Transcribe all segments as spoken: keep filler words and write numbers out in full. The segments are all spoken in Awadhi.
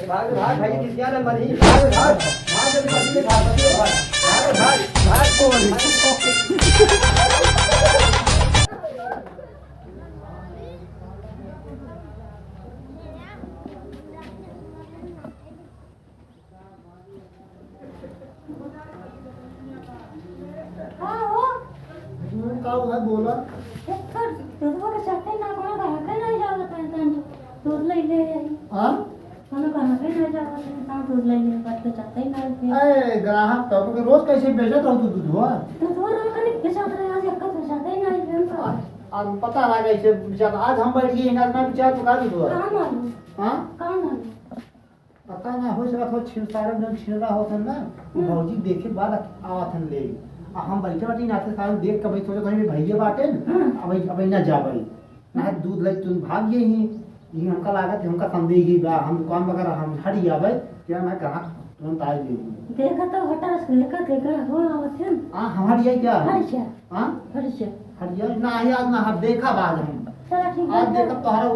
भाग, भाग, भाई, किस क्या नंबर ही? भाग, भाग, भाग, जल्दी, जल्दी, भाग, भाग, भाग, भाग, भाग, भाग, कौन? हाँ, हो। हम्म, का हुआ, बोला? ए, पर दूधवा के साथे ना कोनो ग्राहक नहीं जावत है, तन दूध ले ले आई। हाँ? कोनो ग्राहक नहीं जावत है, तन दूध ले ले, पर तो जाते ही ना आई। ए, ग्राहक तो, तो रोज कैसे बेचत रहो तू दूधवा? दूधवा रोज कहीं बेचत रहे, आज एक तो जाते ही ना आई, हम तो। आ, आ, पता ना कैसे बेचत, आज हम बैठ गए, इनार ना बेचा, तो का दूधवा? कहाँ मालूम? हाँ? कहाँ मालूम? पता ना, हो सकत हो, छिलसारन जौन छिलरा होत हन ना, उ हम्म। भौजी देखे बाद आवत हन ले। आ हम बैठे बाटी नाते सारन देख के भाई सोचत हन, भैया बाटे न, हम्म। अब, अब ना जाबे। ना दूध लई तुम भाग गए ही। ये हमका लागत है, हमका संदेह ही बा, हम दुकान वगैरह हम हट जाबे, क्या ना ग्राहक तुरंत आ जाए। देखा तो हटा से लेकर के ग्राहक हो आवत हन। आ, हम हट जाए क्या? हट जा। हाँ? हट जा। हट जा। ना, आज ना, हम देखा बाद हम। चला, ठीक आज है। देखा तोहरा तो,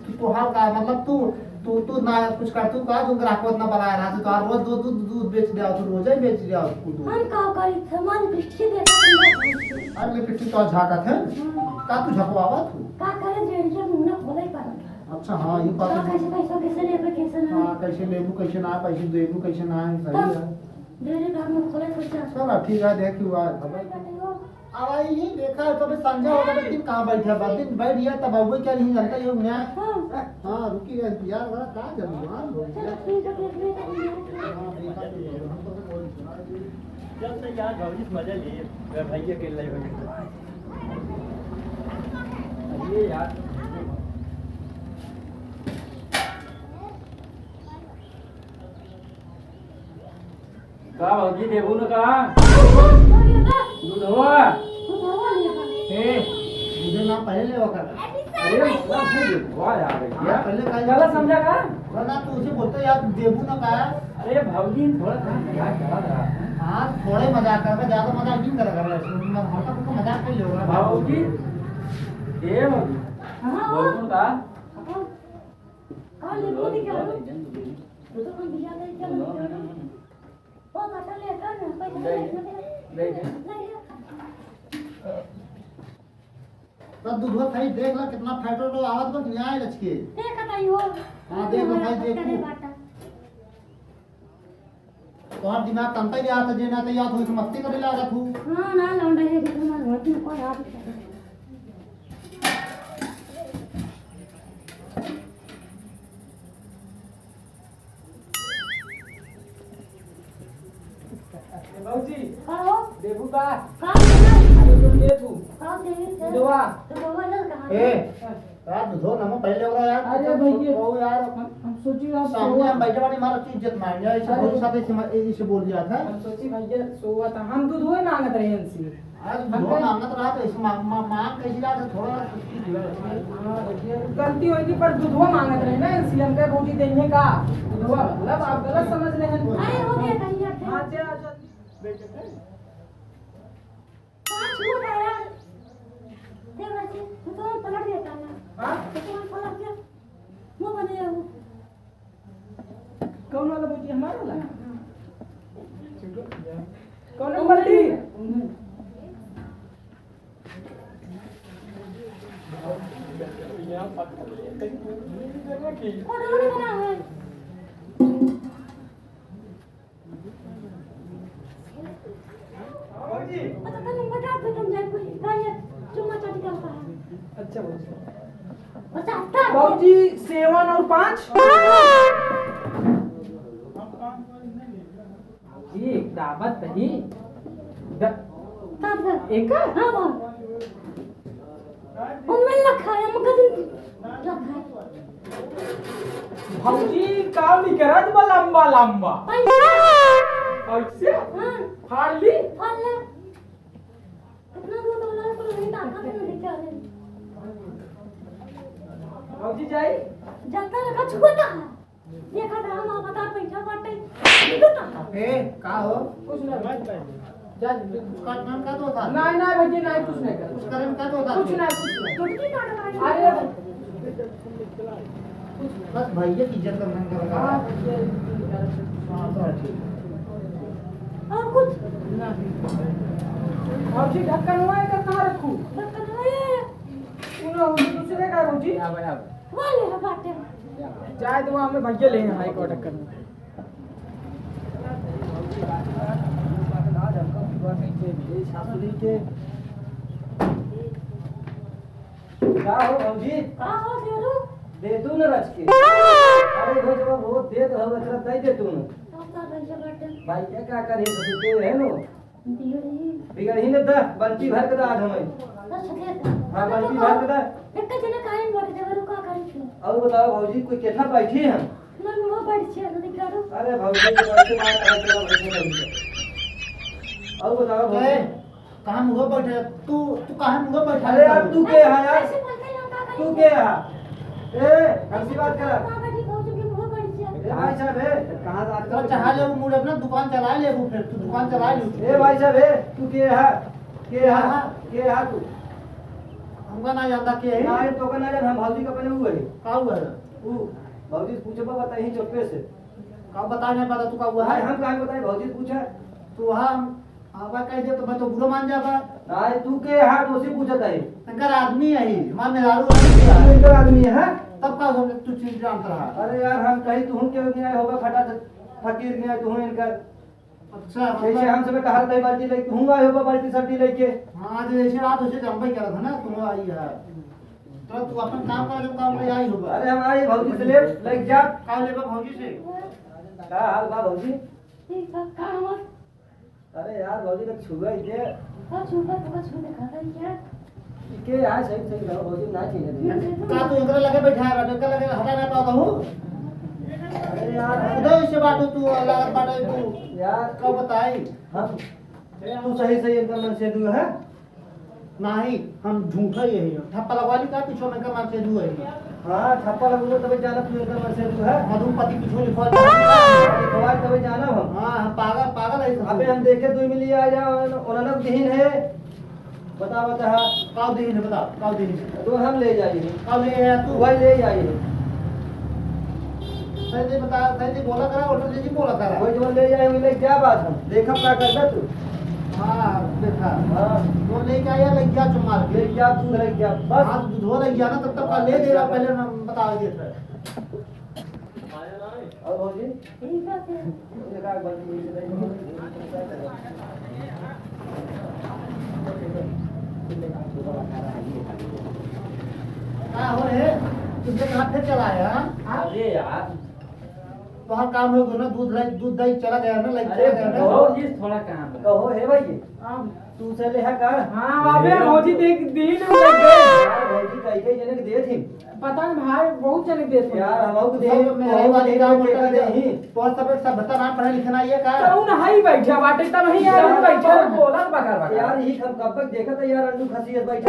तू, तोहार का, मतलब, तू, तू, तू ना कुछ कर, तू का, तू ग्राहक उतना बड़ा है, ना, तू तोहार रोज दूध, दूध, दूध बेच दिया, तू रोज ही बेच दिया, तू दूध। हम का करी, हमारी दृष्टि देखा तुम लोग। अरे, लिपस्टिक तो झाकत है। हम्म। का तू झकवावत हो? का करे, जेंट्स मुंह ना खोले पारत। अच्छा, हाँ, ये बात का तो कैसे, कैसे, कैसे लेबे, कैसे ना? हाँ, कैसे लेबू, कैसे ना, कैसे देबू, कैसे ना, सही तब है। डेरी का मुंह खोले, कैसे? चला, ठीक है, देख, तू आ, खबर। अब आई ही देखा है, तबे संझा हो गया, दिन कहाँ बैठा बा? दिन बैठ गया, तब अबे क्या नहीं जानता, ये उन्हें। हाँ। हाँ, रुकी है, इंतजार बड़ा, का जरूर, हाँ, लोग। चलो, ठीक है, देख लेते हैं। हाँ, देखा तो ये, हम तो बोल सुना दे। चल, तो यार, भौजी से मजा लिए, मैं भाई अकेले हो गए। ये यार। का भौजी देबू न का? दूधवा। ए, दूधे ना पहले लेवा कर। अरे, दूधवा यार, हाँ, क्या? पहले का गलत समझा का? ना, ना, तू उसे बोलते यार, देबू ना का? अरे भौजी, थोड़ा सा मजाक कर रहा है। हाँ, थोड़े मजाक कर, ज्यादा मजाक नहीं कर रहा है। हल्का फुल्का मजाक कर लियो। भौजी, ए भौजी, हाँ। बोलबू का? हाँ। हाँ, लेबू दिखा दो। तो हम दिया नहीं, चलो, दिखा दो। ओ, काका, ले, कर ना, पैसा ले, ले, ले। ले, ले। तो दूधवा सही देख ला, कितना फैट वैट आवत बा कि नहीं आए लचके। देखत आई हो। हाँ, देख ला, सही देख करे तू। बाटा। तोहार दिमाग तनता ही आता, जे ना तो याद होई तो मस्ती करे लागत हूँ। हाँ, ना लौंडा है, कि तुम्हारे घर में कोई आप ए भौजी, का हो? देबू का? का देबू? अरे तो देबू। का देबू, सर? दुधवा। तो दुधवा ना कहाँ ए, है? यार, दूधो ना पहले हो रहा यार, अरे तो भैया, वो यार, हम, हम सोची आप सामने सोवा। हम बैठे बाटी, हमारा चीज इज्जत मार गया, ऐसे अरे। भौजी साथ ऐसे मा-, ऐसे बोल दिया था। हम सोची भैया सोवा था, हम दूधो मांगत रहे इनसे। आज हम दूधो कहे मांगत रहा तो इस मा-, मा-, मांग कैसी रहा था, थोड़ा सा सुस्ती दिया। हाँ, भैया, गलती होई थी, पर दूधो मांगत रहे ना इनसे, हम कहे भौजी देंगे का? दूधो, मतलब आप गलत समझ रहे हैं। अरे, हो गया भैया, फिर। हाँ, जा, जा। पाँच मिनट आया। देख बच्ची, तू तो पलट देता ना। हाँ? तू तो पलट दे। मुंह बने रहू। कौन वाला बच्ची? हमारा वाला? हाँ, हाँ। कौन नंबर दी? फोटो नहीं बना है। बाबूजी। अच्छा, तनी बता दे, तुम जाए कोई, गाने चुम्मा चाटी करता है। अच्छा, बाबूजी। अच्छा, हटा। बाबूजी, सेवन और पाँच। जी, दावत नहीं। द-, तब है। एक? हाँ, हाँ। ओमे लखा है, मगर लखा है। भौजी, काम नहीं करत बा लंबा लंबा। पैसा। पैसे? हाँ। फाड़ ली? फाड़ ले। इतना दूर तो वाला को नहीं ताकत में दिखा दे। भौजी जाई? जाता रखा छुआता है। देखा था, हम बता पैसा बाटे। ए, का हो? कुछ ना। जा, कुछ काटना का तो था? नहीं, नहीं भैया, नहीं, कुछ नहीं कर। कुछ करन का तो था? कुछ नहीं, कुछ नहीं। अरे, बस भैया की इज्जत करने का लगा। हाँ, ये, हाँ, तो ठीक। और कुछ? नहीं। और जी, ढक्कन हुआ है, कहाँ रखूँ? ढक्कन हुआ है। उन्हें, उन्हें दूसरे का रोजी। यहाँ पर, यहाँ पर। वाले हैं बाटे। जाए तो वहाँ हमें भैया ले हैं, हाई कोर्ट ढक्कन में। का हो भौजी? का हो देवरू? दे तू न रच के। अरे भौजी, जब बहुत देत रहो रच रच, दे दे तू न। का कर रही है बाटे? भाई, ये का करे, तो तू है नो? बिगड़ी। बिगड़ी न द, बाल्टी भर के द आज हमें। अच्छा, दे दे। हाँ, बाल्टी भर के द। एक जने काहे मर गए, वो का करी थी? और बताओ भौजी, कोई केथा बैठी है? मैं मुँह बैठ छिया, तो दिखा दो। अरे भौजी, तो बैठे बात है, चलो बैठे, बैठे। और बताओ भौजी। ए, कहाँ मुँह बैठे? तू, तू कहाँ मुँह बैठा अरे यार, है? तू के है यार? ऐसे बोलते हैं, हम का करें? तू के है? ए, हमसे बात करा। कहाँ बैठी? भौजी के मुँह बैठ छिया। ए भाई साहब, ए। कहाँ से आजकल तो चाहा ले, वो मूड अपना दुकान चला ले, वो फिर तू दुकान चला ले। ए भाई साहब, ए, तू के है? के है? हाँ। के है तू? हमका ना जानता के है। ना, ये तो का ना जान, हम भौजी का पहले हुए हैं। का हुआ है? ऊ, भौजी से पूछे, बाबा, बताइए चुप्पे से। का बताए नहीं पता तू का हुआ है? अरे, हम काहे बताए, भौजी से पूछा। तू वहाँ हम आवा कह दे तो मैं तो बुरा मान जाबा। नहीं, तू के है, तो उसे पूछत है। इनकर आदमी है ही, हमार मेहरारू है। तू इनकर आदमी है? तब का समझे तू चीज जानत रहा? अरे यार, हम कहीं तू क्यों नहीं आए होगा, फटा फकीर नहीं आए तू इनकर। अच्छा, जैसे मतलब हम सब कहा था बाल्टी लेके, हूँ आए हो बाल्टी सब्जी लेके। हाँ, जो जैसे रात उसे जम्बे करा था ना, तुम आई है। तो तू अपन काम कर, जब काम ले आई होगा। अरे हम आई भौजी से ले, लेके जा। का लेबा भौजी से? का हाल बा भौजी? ठीक बा, का हुआ? अरे यार भौजी, देख छुआ ही दे। का छुआ, तो का छुआ दिखा दे क्या? के यार, सही, सही रहो, भौजी ना चाहिए। का तू एकरा लगे बैठा है, एकरा लगे हटा ना पाता हूँ। अरे यार, उधर से बाटो तू, अलग बाटो तू। यार, का बताई? हम, तू सही, सही एकदम मन से दू है? नहीं, हम झूठा ही है। ठप्पा लगवा ली का, पीछे में का मन से दू है। हाँ, ठप्पा लगवा तबे जाना तू एकदम मन से दू है। मधुपति पीछे लिखवा। लिखवा तबे जाना हम। हाँ, हम पागल, पागल है सब। अबे हम देखे दू मिली आ जा, उन्होंने दीन है। बता, बता, हाँ। काव दीन है, बता, काव दीन है। तो हम ले जाइए। काव ले आया तू? वही ले जाइए। सही से बता, सही से बोला करा, होटल से जी बोला करा। वही जो ले जाए, वही ले क्या बात है? देखा क्या करता तू? हाँ, देखा। हाँ। तो ले क्या आया, ले क्या चुम्मा? ले क्या दूध, ले क्या? बस। हाँ, तो दूधो ले गया ना, तब तक का ले दे रहा, पहले ना बता देता। और भौजी? ठीक है, फिर। का हो रे? तुझे कहाँ फिर चला आया, हाँ? अरे यार। तोहार काम हो गया ना, दूध लाई, दूध दही चला गया ना, लाई अरे चला गया ना। भौजी, थोड़ा काम है। कहो, हे भाई। हाँ। तू से ले है का? हाँ, बाबे, भौजी देख, दिन में लग गए। यार, भौजी कई कई जने के देत ही। पता नहीं भाई, बहुत जने देत ही। यार, हम लोग देत ही, सब मेरे बहुत वाली देत ही, काम होता है। देत ही। तो सब, सब बता ना पढ़े लिखे ना ये का? तो उन हाई बैठा बाटे, तब ही यार, यार, बैठा। बोला बकर बकर। यार, यही हम कब तक देखत है यार, अन्नू खसी है बैठा।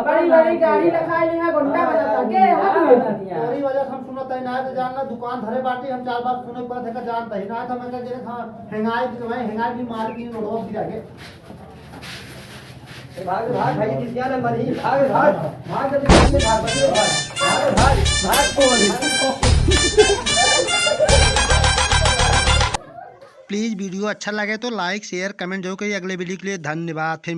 बड़ी बड़ी गाड़ी लखाए लिहा, घंटा बजाता। के हाथ में? तोरी वजह से हम सुनत है ना, तो जान ना, दुकान धरे बाटी, हम चार बार सुने पर देखा जानता ही ना, तो मैं कह, हाँ, हेंगाई भी, हेंगाई भी मार की रोड गिरा के। ए, भाग, भाग, भाई, किस क्या नंबर ही? भाग, भाग, भाग, जल्दी, जल्दी भाग, बच्चे, भाग, भाग, भाग, भाग, कौन? Please, video अच्छा लगे तो like, share, comment जरूर करिए। अगले video के लिए धन्यवाद। फिर